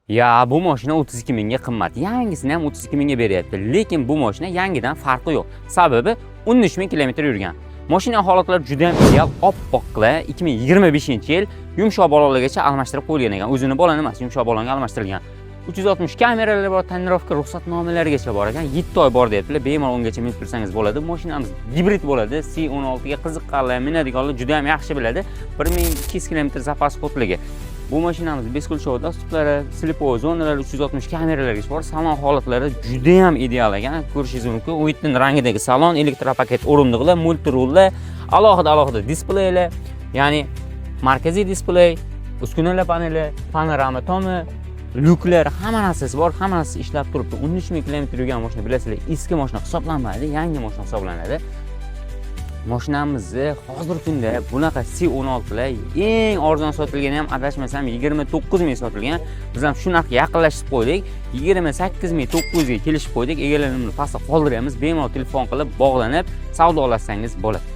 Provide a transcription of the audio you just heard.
Ya, bu mashina 32 mingga qimmat. Yangisini ham 32 mingga beryapti. Lekin bu mashina yangidan farqi yo'q. Sababi 13 ming kilometr yurgan. Mashina holatlari juda ham ideal, oppoqla 2025-yil yumshoq balonlargacha almashtirib qo'yilgan ekan. O'zini balon emas, yumshoq balonga almashtirilgan. 360 kameralar bor, tonirovka ruxsatnomalarigacha bor ekan. 7 oy bor deyaptilar. Bemalol ungacha minib tursangiz bo'ladi. Mashinamiz gibrid bo'ladi. C16 ga qiziqqanlar, minadiganlar juda ham yaxshi biladi. 1200 km запас ход ligi. Bu mashinamiz бесключевой доступ lari, слепой zonalar, 360 kameralargacha bor. Salon holatlari juda ham ideal ekan. Ko'rishingiz mumkin. O'ytin rangidagi salon, elektropaket o'rindiqlar, multirullar, alohida alohida displeylar, ya'ni markaziy displey, uskunalar paneli, panorama tomi, lyuklar, hamma narsasi bor, hamma narsasi ishlab turibdi. 13 ming kilometr yurgan mashina, bilasizlar, eski mashina hisoblanmaydi, yangi mashina hisoblanadi. Mashinamizni hozirgi kunda bunaqa C16lar eng arzon sotilgani ham, adashmasam, 29 ming sotilgan. Biz ham shu narxga yaqinlashtirib qo'ydik. 28 ming 900 ga kelishib qo'ydik. Egalarini pastda qoldiramiz. Bemalol telefon qilib, bog'lanib, savdolashsangiz bo'ladi.